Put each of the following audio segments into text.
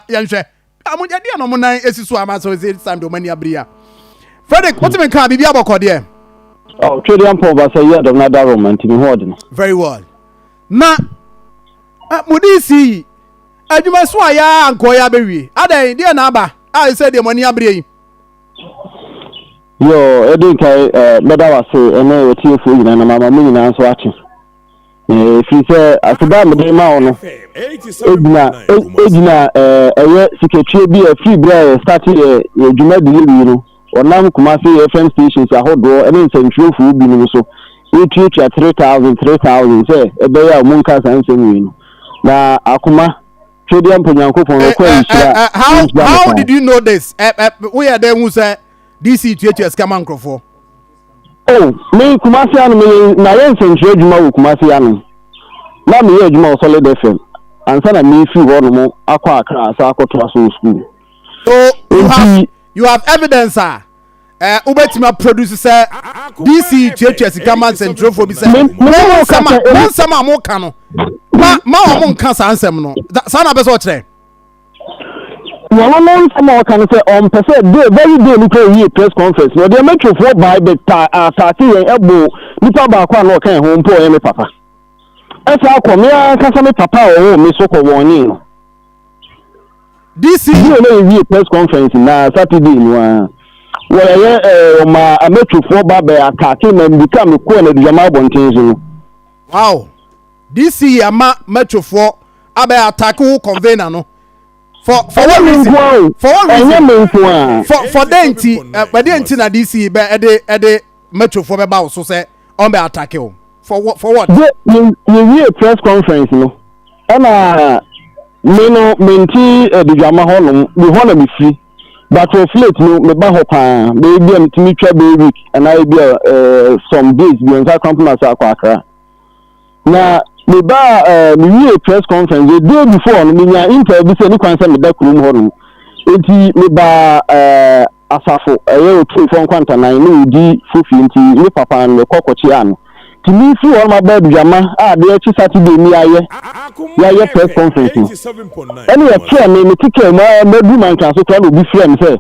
Yɛnhwɛ ɔmo ɛdeɛ na ɔmo nan esi so ama sɛ ɔsɛ time de ɔmo ani abere ya. Frederick, wotumi nka biribi abɔkɔ deɛ? Oh, Twɛdeɛ mpɔn ba sɛ yɛ dɔm na da roma nti me ho ɔde no. Very well. Na mo de si adwuma so a yɛa ankɔ yɛ abɛwie adɛn deɛ na aba a ɛsɛ deɛ mo ani abere yi? Yo, ɛdi nkae mɛda wase ɛne wɔtiefoɔ nyinaa na mama mo nyinaa nso akye. Ɛfiri sɛ aseda a mede ma wo no ɛgyina ɛgyina ɛyɛ sikatwie bi a ɛfiri berɛ a yɛstarte yɛ yɛ dwumadi yɛ wie no, ɔnam Kumase FM stations ahodoɔ ne nsɛntwerɛfoɔ binom so yɛtuatua 3000 3000 sɛ ɛbɛyɛ a ɔmo nka saa nsɛm wei no. Na akoma twedeɛ mpo Nyankopɔn ɔkɔ nhyira. How did you know this? Woyɛ dɛ hu sɛ DC tuatua sika ma nkurɔfoɔ? Oh, me Kumase ano me na yɛ nsɛntwerɛ adwuma wɔ Kumase ano. Na meyɛ adwuma wɔ Solid FM ansa na mefiri hɔ nom akɔ Accra asa akɔtoa so wɔ school. So you have evidence a wobɛtumi aproduce sɛ DC tuatua sika ma nsɛntwerɛfoɔ bi sɛ mo nsɛm a moka no ma wɔn nka saa nsɛm no saa na bɛ sɛ ɔkyerɛ? Wɔn no nsɛm a ɔka no sɛ ɔmpɛ sɛ day very day no kura yie press conference na ɔde ɛmɛtwofoɔ baa bɛ ta ataate yɛn, ɛbo nipa baako a na ɔka yɛn ho mpo, ɔyɛ me papa. Ɛsɛ akɔ me ankasa me papa a ɔwɔ me so kɔ wɔn ne no. DC Yie na yɛwie press conference na Saturday no a wɔyɛ ɔma amɛtwofoɔ ba bɛ ataate ma mbika me kɔɔ na aduama abɔnten so no. Wow, DC ama mɛtwofoɔ abɛ attack wo convener no for what reason? For what reason? Ɛnyɛ me nko a. For den nti ɛdeɛ nti na DC bɛ ɛde mɛtwofoɔ bɛba wo so sɛ ɔn bɛ attack wo for what? De yɛwie press conference no, ɛna me no mente adugyama hɔ nom me hɔ na mefiri, but of late no meba hɔ paa, bɛyɛ bi a metumi twa bɛyɛ week anaa ebi a some days bi nsa kwan na sɛ akɔ Akra. Na meba mewie press conference, the day before no menya interview bi sɛ ne kwan sɛ meda kurom hɔ nom, enti meba asafo ɛyɛ Otumfoɔ Nkwantanan ne odi fofi, nti ne papa no mekɔ kɔkyea no, nti mefiri hɔ no maba Adugyama a adeɛ akyi Saturday ni ayɛ yɛayɛ press conference no, ɛne yɛfrɛ me, mete kaa mu a madu manka so koraa na obi frɛ me sɛ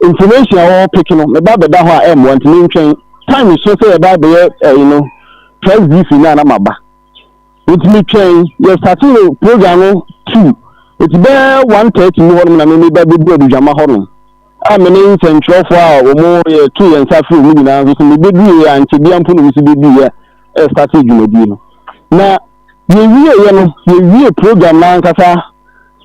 information a wɔwɔ pick no meba bɛda hɔ a ɛmmoa, nti mentwɛn time so sɛ yɛba bɛyɛ ɛyi no press briefing no a na maba. Nti metwɛn yɛ start program no 2, nti bɛyɛ 1:30 mu hɔ nom na me meba bɛdu Adugyama hɔ nom a me ne nsɛntwerɛfoɔ a wɔn yɛto yɛn nsa firi wɔn nyinaa nso so mebɛdu yɛ ankyɛ bia mpo na wɔn nso bɛdu yɛ ɛ start dwumadie no. Na yɛwie yɛ no, yɛwie program no ankasa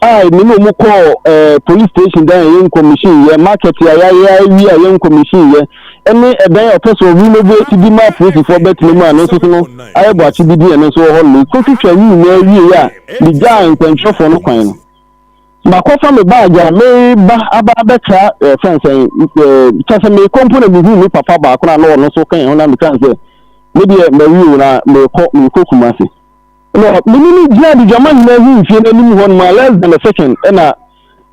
a me ne wɔn kɔɔ police station dan a yɛn commission yɛ, market a yɛayɛ awie a yɛn commission yɛ, ɛne ɛdan a ɔpɛ sɛ ɔrenovate bi ma apolisifoɔ bɛtena mu a no nso so no ayɛ bɔakye bi di ɛno nso wɔ hɔ no kɔtwitwa ne nyinaa wie a megyaa nsɛntwerɛfoɔ no kwan no, makɔfa me bag a meba aba abɛtra fɛn sɛn kyɛ sɛ mekɔ mpo na mehu me papa baako na na ɔno nso ka yɛn ho na meka sɛ me deɛ mawie o na mekɔ Kumase. Na mene no gyina adugyama nyinaa hu mfie no anim hɔ nom a less than a second ɛna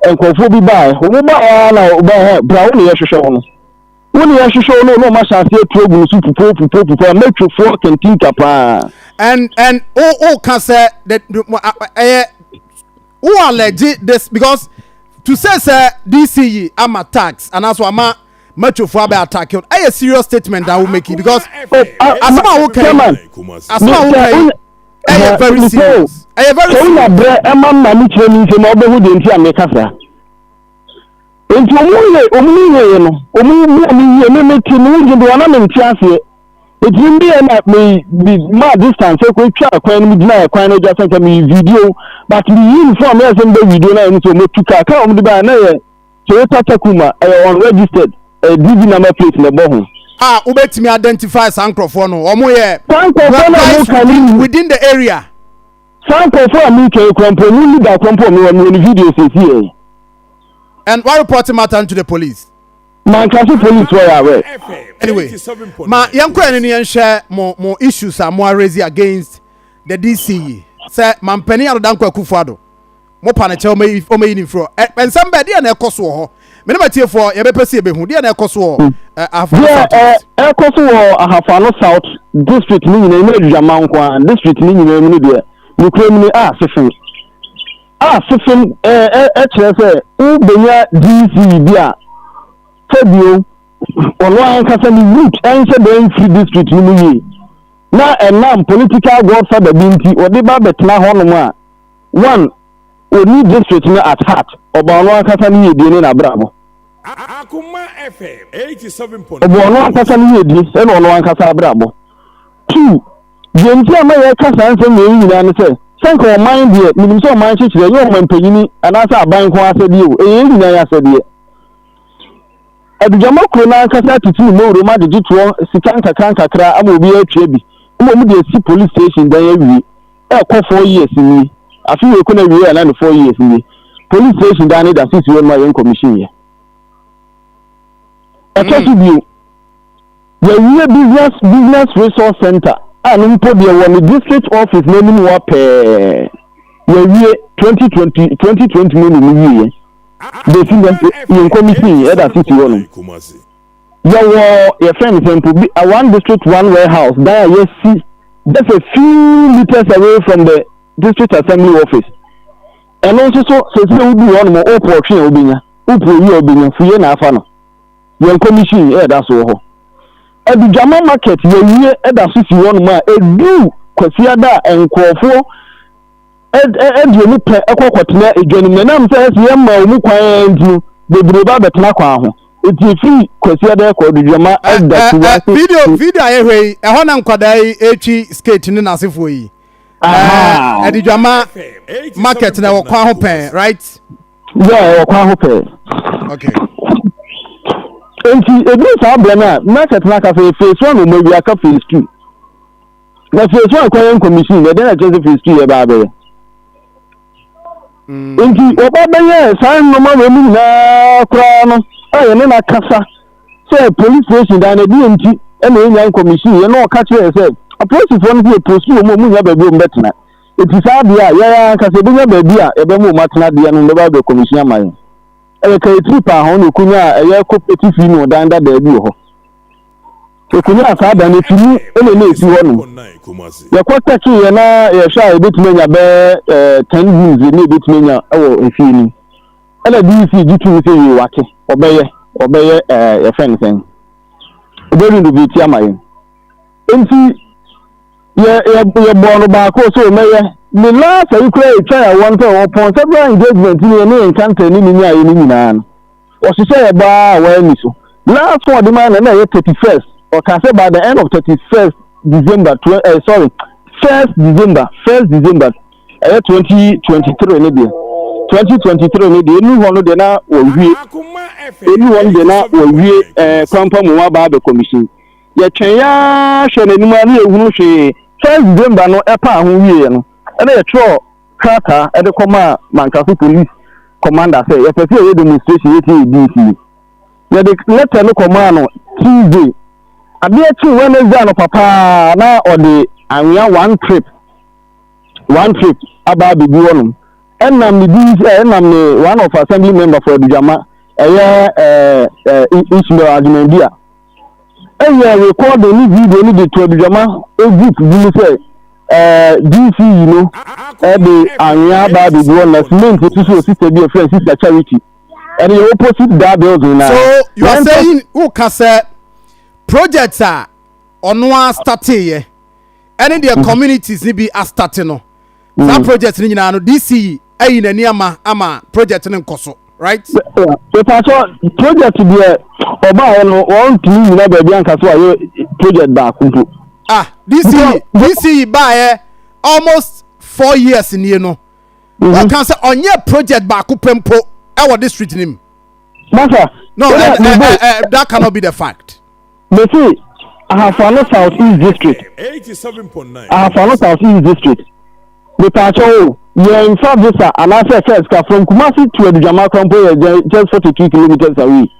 nkurɔfoɔ bi baeɛ. Wɔn baeɛ na ɔbaeɛ, "Bra, wo ne yɛhwehwɛ wo no, wo ne yɛhwehwɛ wo no," na ɔma hyɛ aseɛ tuo gu no so pupo pupo pupo a mɛtwofoɔ kantinka paa. And o ka sɛ the ɛyɛ wo allege this because to say sɛ DC ama tax anaasɔ ama mɛtwofoɔ abɛ attack you, ɛyɛ serious statement that wo make it because asɛm a wo kan asɛm a wo kan ɛyɛ very serious, ɛyɛ very serious. Sɛ wonya berɛ ɛma mma me kyerɛ me nsɛm a wobɛhu deɛ nti a meka saa. Nti ɔmo yɛ ɔmo yie no, ɔmo bu ɔmo yie, me te me wo gye de wɔn na me nte aseɛ. Eti mi yɛ na me ma distance kɔ etwa kwan no mu gyina kwan no agya sɛ nka me video, but me yi nfo a me yɛ sɛ mbɛ video na yɛ no sɛ ɔmo tu kaa ɔmo de ba na yɛ Toyota Tacoma, ɛyɛ unregistered, ɛyɛ DV number plate na ɛbɔ ho. A wobɛtumi identify saa nkurɔfoɔ no, wɔn yɛ Saa nkurɔfoɔ no a mo ka ne within the area? Saa nkurɔfoɔ a mi kɛn kura mpo mu leader kura mpo mi wɔ mi wɔ ne video sisi yɛ. And why report matter to the police? Mankasi police wɔ yɛ awɛ. Anyway, ma yɛn kɔ yɛn ni yɛn hwɛ mo issues a mo raise against the DC sɛ mampanin Addo Dankwa Akufo-Addo mo pa ne kyɛw ɔmɛyi ne mfiri hɔ. Nsɛm bɛɛ deɛ na ɛkɔ so wɔ hɔ? Mene ma tiefoɔ yɛbɛpɛ sɛ yɛbɛhu deɛ na ɛkɔ so wɔ Ahafo South. Deɛ ɛkɔ so wɔ Ahafo South District ne nyinaa mu, Adugyama nko a district ne nyinaa mu no deɛ, nokura mu ni a sefe. A fefem ɛkyerɛ sɛ wobɛnya DC bi a sɛbio ɔno ankasa ne root ɛnhyɛ da mfiri district no mu yie, na ɛnam political godfather bi nti ɔde ba bɛtena hɔnom a, one, ɔni district no at heart, ɔba ɔno ankasa ne yiedie ne n'abrabɔ. Ɔbɔ ɔno ankasa ne yiedie ɛna ɔno ankasa abrabɔ. Two, deɛ nti a ma yɛka saa nsɛm wei nyinaa ne sɛ, sɛ nka ɔman deɛ, menim sɛ ɔman kyekyerɛ ɛnyɛ ɔman panyini anaasɛ aban nko asɛdeɛ o, ɛyɛ yɛn nyinaa yɛ asɛdeɛ. Adugyama kuro no ankasa atete ne mmɔwuro mu agyegye toɔ sika nkakra nkakra ama obiara atua bi ma wɔn de asi police station dan awie. Ɛrekɔ 4 years nie. Afe wei kɔ na awie a na ne 4 years nie. Police station dan no da sisi hɔ nom a yɛn commission yɛ. Ɛtɔ so bio, yɛawie business resource center a no mpo deɛ wɔ ne district office n'anim hɔ pɛɛ. Yɛawie 2020 2020 mu na mu wieɛ. Bɛsi nnɛ yɛn commission ɛda sisi hɔ nom. Yɛwɔ yɛfrɛ no sɛ mpo bi a one district one warehouse dan a yɛsi just a few meters away from the district assembly office. Ɛno nso so sɛsi a wodu hɔ nom, wopɔ ɔtwe a wobɛnya, wopɔ owi a wobɛnya, fuyɛ na afa no. Yɛn commission ɛda so wɔ hɔ. Adugyama market yɛwie, ɛda so si hɔ nom a ɛduru Kwasiada a nkurɔfoɔ ɛde ɔmu pɛ ɛkɔ kɔtena edwa no mu, na ɛnam sɛ ɛsɛ yɛn ma ɔmu kwan nti no, bebree ba bɛtena kwan ho. Eti efiri Kwasiada ɛkɔ Adugyama ɛda si wɔ ase. Video a yɛhwɛ yi, ɛhɔ na nkwadaa yi etwi skate ne n'asefoɔ yi. Adugyama market na ɛwɔ kwan ho pɛn, right? Yeah, ɛwɔ kwan ho pɛɛ. Nti ebi saa abirɛ no a market no aka sɛ phase one wɔn awie, aka phase two. Na phase one kwan yɛn commission na ɛdɛn na kyerɛ sɛ phase two yɛ ba abɛyɛ. Nti wɔba bɛyɛ saa nnɔma wɔ mu nyinaa koraa no a yɛne no akasa sɛ police station dan no ɛdeɛ nti ɛna yɛnya commission yɛn na ɔka kyerɛ sɛ apolisifoɔ no sɛ yɛ post wɔ mu a ɔmu nya baabi a ɔmu bɛtena. Eti saa adeɛ a yɛn ankasa ebɛnya baabi a yɛbɛma ɔmu atena adeɛ no bɛba abɛ commission ama yɛn. Ɛyɛ kayetiri paa ho na okunya a ɛyɛ cooperative union dan dadaa bi wɔ hɔ. Okunya saa dan no efi mu ɛna esi hɔ nom. Yɛkɔ tɛkii yɛ na yɛhwɛ a yɛbɛtumi anya bɛɛ 10 rooms ne yɛbɛtumi anya ɛwɔ efie no mu. Ɛna DC gye tum sɛ yie wate ɔbɛyɛ yɛfrɛ no sɛn, ɔbɛ renovate ama yɛn. Nti yɛ yɛ yɛbɔɔ no baako so mɛyɛ ne last ayi koraa etwa yɛ wɔn sɛ wɔpɔn several engagement ne yɛ ne yɛn nkanta ne ne nyaayɛ ne nyinaa no, wɔhyehyɛ yɛ baa a wɔani so. Last one ɔde maa na ɛyɛ 31st. Ɔka sɛ by the end of 31st December tw sorry, 1st December, 1st December ɛyɛ 2023 ne deɛ, 2023 ne deɛ enu hɔ no deɛ na wɔwie, enu hɔ no deɛ na wɔwie kwampa mu aba abɛ commission. Yɛtwɛn yaa hwɛ n'anim a ne yɛhunu hwee. 1st December no ɛpa ho wie no, ɛna yɛtwerɛ krataa ɛde kɔmaa Mankraso police commander sɛ yɛpɛ sɛ yɛyɛ demonstration yɛtie yɛ DC. Yɛde letter no kɔmaa no Tuesday. Adeɛ kye Wednesday no papaa na ɔde anwea one trip aba abɛgu hɔnom. Ɛnam ne DC ɛnam ne one of assembly member for Adugyama, ɛyɛ ɛɛ ɛɛ Ismail Adwumandi a ɛyɛ recording ne video ne de to Adugyama group bi mu sɛ DC yi no ɛde anwea aba abɛgu hɔ na cement nso so sister bi a ɛfrɛ Sister Charity, ɛne yɛ opposite that building na. So you are saying, wo ka sɛ project a ɔno a start yɛ ɛne deɛ communities ni bi a start no, saa project no nyinaa no, DC ayi n'ani ama project no nkɔ so, right? Ìpàtɔ project deɛ, ɔbaa yɛ no, wɔntumi nyina baabi anka so ayɛ project baako mpo. Ah, DC DC baayɛ almost 4 years nie no, wɔka sɛ ɔnyɛ project baako pɛ mpo ɛwɔ district nim? Masa. No, that cannot be the fact. Mesi Ahafo South East District, Ahafo South East District, mipaakyɛ o, yɛn fa visa anaasɛ first ka from Kumasi to Adugyama kora mpo yɛ just 42 kilometres away.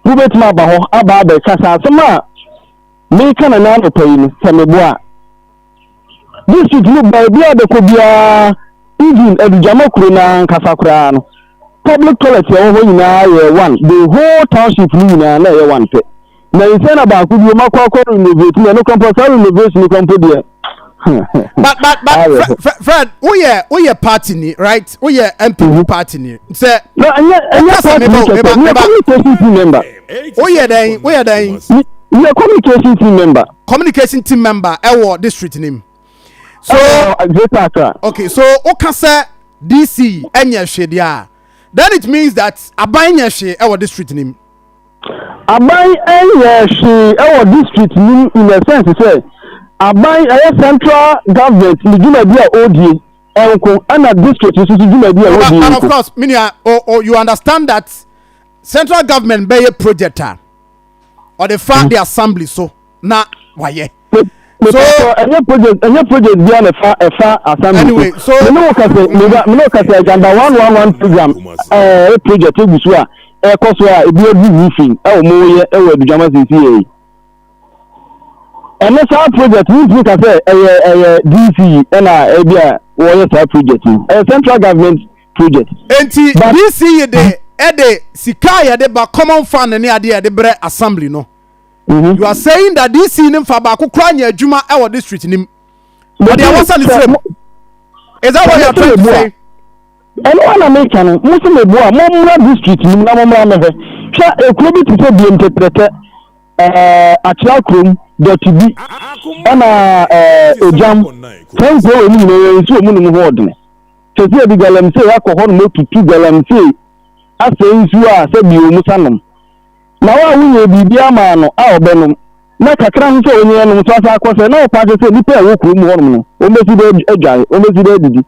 Wobɛtumi aba hɔ aba abɛka saa asɛm a meka na n'anɔpa yi no sɛ meboa district no. Baabi a bɛkɔ biara, even Adugyama kuro no ankasa koraa no, public toilet ɛwɔ hɔ nyinaa yɛ one. The whole township no nyinaa na ɛyɛ one pɛ. Na nsɛn na baako bi ɔmo akɔ renovate na ɛno kora mpo, saa renovation no kora mpo deɛ, But Fred, woyɛ party ni, right? Woyɛ NPP party ni sɛ. No, ɛnyɛ party ni kɛkɛ, meyɛ communication team member. Woyɛ dɛn? Woyɛ dɛn? Meyɛ communication team member. Communication team member ɛwɔ district nim. So Greater Accra. Okay, so woka sɛ DC ɛnyɛ hwee deɛ a, then it means that aban nyɛ hwee ɛwɔ district nim. Aban ɛnyɛ hwee ɛwɔ district nim in the sense sɛ aban, ɛyɛ central government ne dwumadi a ɔredie ɛnko, ɛna district nso so dwumadi a ɔredie But of nko. course, minia, oh, you understand that central government bɛyɛ project a ɔde fa the assembly so na wayɛ. So ɛnyɛ project bia na ɛfa assembly. Anyway, so mene wo kasa, mene wo kasa, Agenda 111 program, project egu so a ɛkɔ so a ebi adu roofing ɛwɔ mo yɛ ɛwɔ Adugyama sisi yɛ yi. Ɛno saa project ne ntumi ka sɛ ɛyɛ DC ɛna ebi a wɔyɛ saa project yi, ɛyɛ central government project. Enti DC yi de ɛde sika a yɛde ba common fund ne adeɛ yɛde brɛ assembly no. You are saying that DC ne nfa baako kora nyɛ adwuma ɛwɔ district nim. Ɔde awɔsa ne tirim. Is that what you are trying to say? Ɛno ana meka no, mo sɛ meboa, mommra district nim na mommra mɛhwɛ. Hwɛ, ekuro bi te sɛ Biem Tɛtrɛtɛ, Akyerɛ kurom, Dɔte bi, ɛna Ogyam, saa nkuro wɔ mu nyinaa nsuo mu nom ho ɔdene. Sɛ sɛ yɛde galamsey akɔ hɔ nom, otutu galamsey asɛ nsuo a sɛ bio mu sa nom na wo a wonyɛ biribi ama no a ɔbɛnom na kakra ho sɛ onyɛ nom so asa akɔ sɛ na ɔpa kyerɛ sɛ nnipa a ɛwɔ kurom hɔnom no, wɔmbɛsi dɛ adware, wɔmbɛsi dɛ adidi.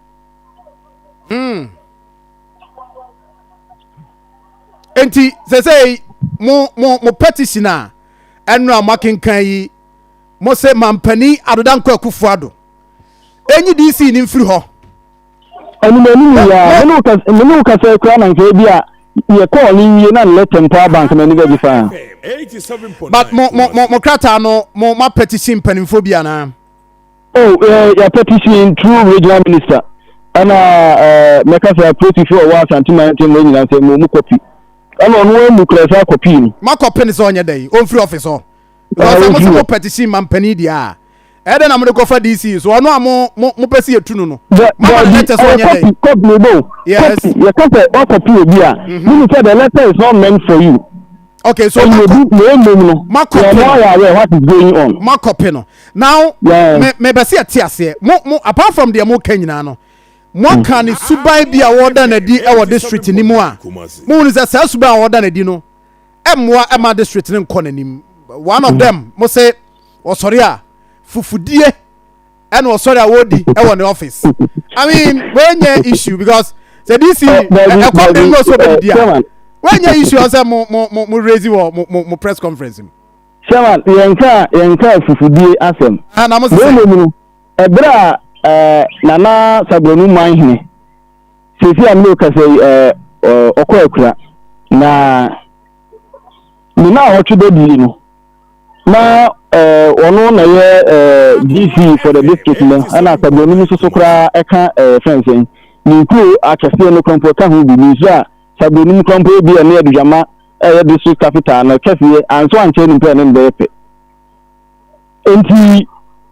Enti sɛsɛ mo petition a ɛno a mo akenkan yi, mo sɛ mampanin Addo Dankwa Akufo Addo enyi DC ni mfiri hɔ. Anim anim ya, mene wo kasa kura na nka bi a yɛkɔɔ ne wie na ne letter mpo aba, nka m'ani bɛgye paa. But mo krataa no, mo petition mpanimfoɔ bi anaa? Oh, yɛ petition through regional minister, ɛna mɛka sɛ apolisifoɔ a ɔwɔ Asante mantam hɔ nyinaa sɛ mo mu copy, ɛna ɔno amu kura saa copy no. Ma copy ne sɛ ɔnyɛ dɛn? Ɔmfiri office hɔ? Because sɛ mo sɛ mo petition mampanin deɛ a, ɛdɛ na mo de kɔfa DC so, ɔno a mo pɛ sɛ yɛtu no, mama ne letter sɛ ɔnyɛ dɛn? Copy ne bo. Copy, yɛka sɛ ɔcopy obi a, meaning sɛ the letter is not meant for you. Okay, so ɛyɛ obi na emom no. Ma copy yɛ no. Mo ayɛ aware what is going on. Ma copy no now. Me bɛ se ɛte aseɛ, mo apart from deɛ mo ka nyinaa no, mo aka ne suban bi a wɔda n'adi ɛwɔ district ni mu a mo hunu sɛ saa suban a wɔda n'adi no ɛmmoa ɛma district ne nkɔ n'anim. One of them, mo se ɔsɔre a fufudie ɛna ɔsɔre a wɔredi ɛwɔ ne office. I mean, wɔnyɛ issue because sɛ DC ɛkɔm de no so bɛdidi a, wɔnyɛ issue ɔsɛ mo raise wɔ mo press conference mu. Chairman, yɛnka fufudie asɛm. Ah, na mo sɛ sɛ mmom no, ɛberɛ a Nana Sabronu Manhene seesi a mene kasa yi, ɔkɔ akura na ne na ɔtwe dadie no na ɔno na yɛ DC for the district no, ɛna Sabronu nso so koraa ɛka fɛnsɛn ne nkuro akɛseɛ no koraa mpo ɛka ho bi ne nsuo a Sabronu koraa mpo bi a ɛne Adugyama ɛyɛ district capital no kɛseɛ anso ankyerɛ ne mpo ɛne no bɛyɛ pɛ. Nti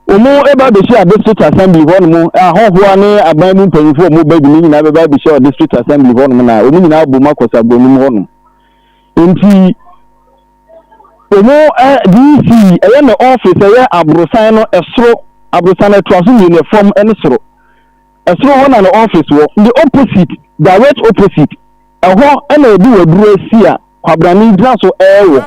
wɔn ba abɛhyia district assembly hɔ nom, ahɔhoa ne aban mu mpanyinfoɔ a wɔn ba bi ne nyinaa bɛba abɛhyia wɔ district assembly hɔ nom, na wɔn nyinaa abom akɔ Sabronum hɔ nom. Nti wɔn DC ɛyɛ ne office, ɛyɛ aborosan no ɛsoro, aborosan no ɛtoa so mmienu, ɛfam ɛne soro. Ɛsoro hɔ na ne office wɔ, the opposite, direct opposite ɛhɔ ɛna yɛde waduro asi a kwabrane gyina so ɛɛwɔ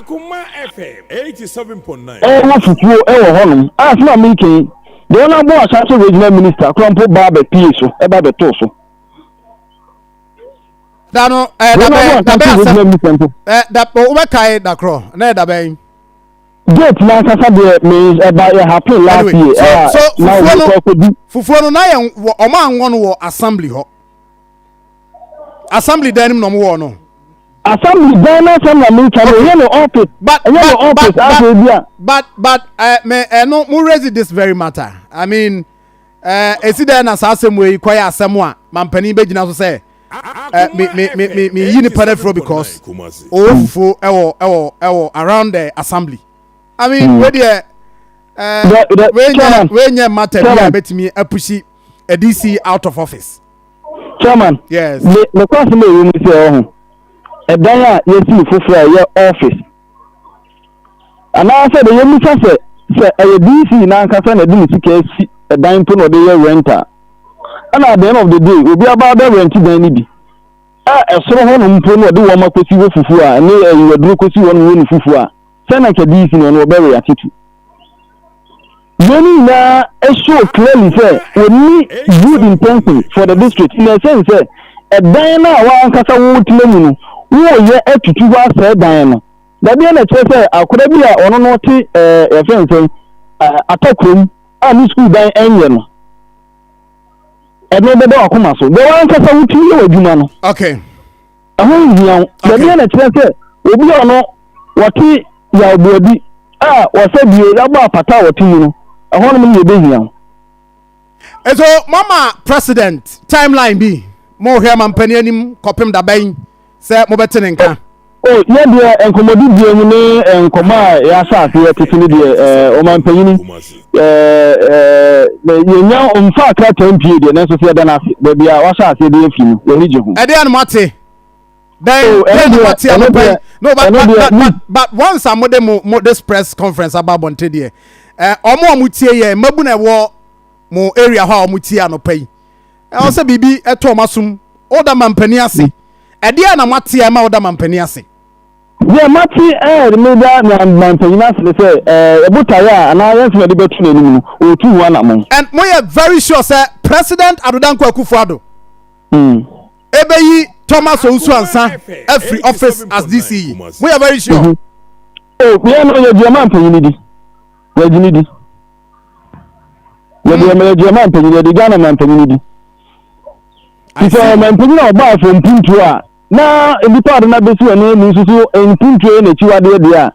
ɛwɔ fufuo ɛwɔ hɔnom a sɛ ma meka yi deɛ, wɔn abɔ Ashanti Regional Minister kora mpo ba abɛpie so, ɛba abɛtoo so. Da no wɔn dabɛn abɔ dabɛn Ashanti asɛm Regional Minister mpo. Da wobɛkae da korɔ na yɛ dabɛn? Date n'ankasa deɛ, me ɛba yɛ happen last Anyway, year. so A so na fufuo wɔn no kɔ akɔdi. Fufuo no na yɛ ɔmo anwɔ no wɔ assembly hɔ, assembly dan no mu na ɔmo wɔ no. Assembly dan n'asɛm na meka no, ɛnyɛ ne office. But ɛnyɛ ne but office but afei bi a. But me ɛno mo raise this very matter. I mean, esi dɛn na saa asɛm wei kɔyɛ asɛm a mampanin bɛgyina so sɛ me yi nipa no afiri hɔ because ɔwɔ fufuo ɛwɔ around the assembly? I mean, wei deɛ. Ɛɛ wei nyɛ matter bi a bɛtumi apushi a DC out of office. Chairman. Yes. Ne ne kɔ asɛm a ɛwɔ mu sɛ ɔho ɛdan a yɛsi no foforɔ a ɛyɛ office anaasɛ de yɛmmisa sɛ sɛ ɛyɛ DC n'ankasa na ɛde ne sika asi ɛdan mpo na ɔde yɛ rent a, ɛna at the end of the day obi aba abɛ rent dan no bi a ɛsoro hɔ nom mpo na ɔde wɔn akɔsi hɔ fufuo a ne ɛyi aduro kɔsi hɔ nom wɔ ne fufuo a, sɛ na nka DC no ɔno ɔbɛ react to wei no nyinaa. Show clearly sɛ wɔnni good intention for the district in a sense sɛ ɛdan no a w'ankasa wotena mu no, woreyɛ atutu hɔ asɛe dan no. Dabi, ɛna ɛkyerɛ sɛ akwadaa bi a ɔno no ɔte ɛɛ yɛfrɛ no sɛn, atakurom a ne sukuu dan ɛnyɛ no, ɛno bɛbɛ wakoma so deɛ w'ankasa wotumi yɛ w'adwuma no. Ɛho nhia wo. Dabi, ɛna ɛkyerɛ sɛ obi a ɔno wɔte yawboadi a wɔsɛ bie yɛabɔ apata a wɔte mu no, ɛhɔnom no yɛbɛhia wo. So mama president timeline bi mo hwɛ mampanin anim kɔpem dabɛn sɛ mobɛte ne nka? O, yɛ deɛ, nkɔmmɔdidie mu ne nkɔmmɔ a yɛahyɛ aseɛ tete no deɛ, ɔmampanyini yɛnya mfa krataa mpie deɛ, nanso sɛ yɛda no ase baabi a wahyɛ aseɛ de afiri no, yɛne gye ho. Ɛdeɛ no moate dɛn dɛn na moate anɔpa yi? No, but, but, but, but, but once a mode mo this press conference aba abɔnten deɛ, ɔmo a mo tie yɛ mmabu na ɛwɔ mo area hɔ a ɔmo tie anɔpa yi, ɛwɔ sɛ biribi ɛtɔ ɔmo asom. Woda mampanin ase, ɛdeɛ na moate a ɛma woda mampanin ase? Deɛ mate ɛɛ meda mampanyin ase ne sɛ ɛɛ ɛbotaeɛ a anaa yɛn nsɛm a yɛde bɛto n'anim no, ɔretu ho anammɔn. And moyɛ very sure sɛ President Addo Dankwa Akufo-Addo ebeyi Thomas Owusu Ansah afiri office as DCE? Moyɛ very sure? Oh, yɛn no yɛgye ɔma mpanyin di. Yɛgye ne di. Yɛde yɛgye ɔma mpanyin, yɛde Ghana ma mpanyin di. Ti sɛ ɔma mpanyin a ɔba afɔ mpuntuo a na nnipa ade no abɛsi wɔn anim nso so mpuntuo yɛ n'akyiwadeɛ deɛ a,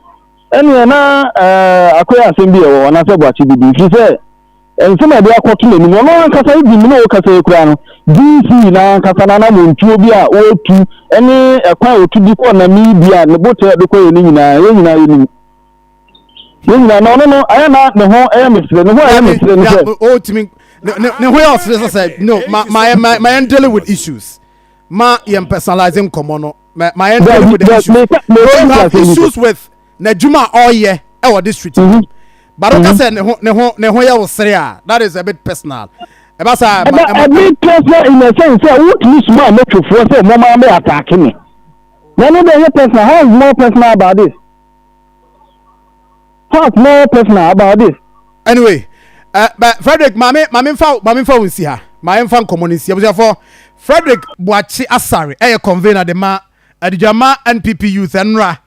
ɛneɛ na ɛɛ akɔyɛ asɛm bi ɛwɔ hɔ anaasɛ boakye bi di firi sɛ nsɛm a ɛde akɔto n'anim, ɔno ankasa edi mu na ɔkasa yi koraa no, DC n'ankasa n'anammɔntuo bi a ɔretu ne ɛkwan a ɔtu di kɔ Namibia, ne botae a ɔde kɔyɛ ne nyinaa, yɛn nyinaa yɛnim. Yɛn nyinaa na ɔno no ayɛ na ne ho ɛyɛ mesere, ne ho ɛyɛ mesere ne sɛ ɔtumi ne ho yɛ ɔsere sɛ sɛ no ma ma ma ma yɛn dealing with issues, ma yɛn personalize nkɔmɔ no, ma ma yɛn dealing with the issues. So you have issues with n'adwuma a ɔyɛ ɛwɔ district mu, but ɔka sɛ ne ho yɛ ɔsere a, that is a bit personal. Ɛba saa ɛba a bit personal in a sense sɛ wotumi suma a mɛtwofoɔ sɛ mo maa mɛ attack me na ɛno deɛ ɛyɛ personal. How is more personal about this? How is more personal about this? Anyway, but Frederick, maame maame nfa maame nfa wo nsi ha, maame nfa nkɔmɔ no nsi. Abusuafo, Frederick Boakye Asare ɛyɛ convener de ma Adigyama NPP Youth. Ɛnora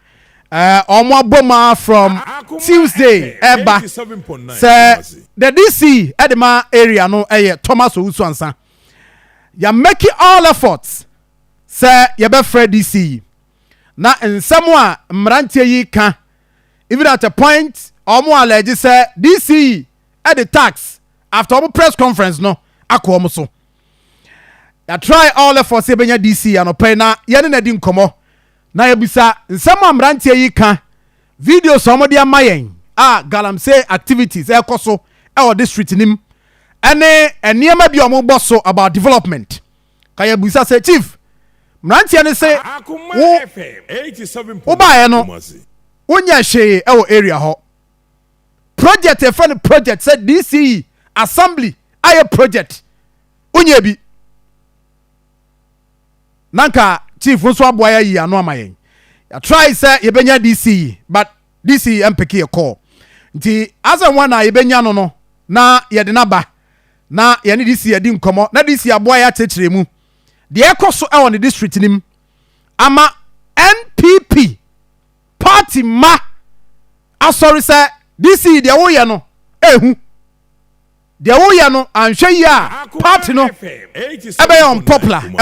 ɔmo abɔ mu from Tuesday ɛba sɛ the DC ɛde ma area no ɛyɛ Thomas Owusu Ansah. Yɛ making all efforts sɛ yɛbɛfrɛ DC yi na nsɛm a mmeranteɛ yi ka, even at a point ɔmo allege sɛ DC ɛde tax after ɔmo press conference no akɔ ɔmo so. Yɛ try all efforts yɛbɛnya DC anɔpɛ yi na yɛne na di nkɔmɔ na yɛbisa nsɛm a mmeranteɛ yi ka, videos a wɔde ama yɛn a galamsey activities ɛkɔ so ɛwɔ district nim ɛne nneɛma bi a wɔbɔ so about development. Ka yɛbisa sɛ, chief, mmeranteɛ no sɛ wo wobaeɛ no wonyɛ hwee ɛwɔ area hɔ, project yɛfrɛ no project sɛ DCE assembly ayɛ project, wonyɛ bi, na nka chief nso aboa yɛ yi ano ama yɛn. Yɛtry sɛ yɛbɛnya DCE, but DCE mpick yɛ call, nti asɛ wɔn a yɛbɛnya no na yɛde n'aba na yɛne DC adi nkɔmmɔ na DC aboa yɛ akyerɛkyerɛ mu deɛ ɛkɔ so ɛwɔ ne district nim ama NPP party ma asɔre sɛ DC, deɛ woyɛ no ehu, deɛ woyɛ no anhwɛ yi a party no ɛbɛyɛ unpopular ɛwɔ.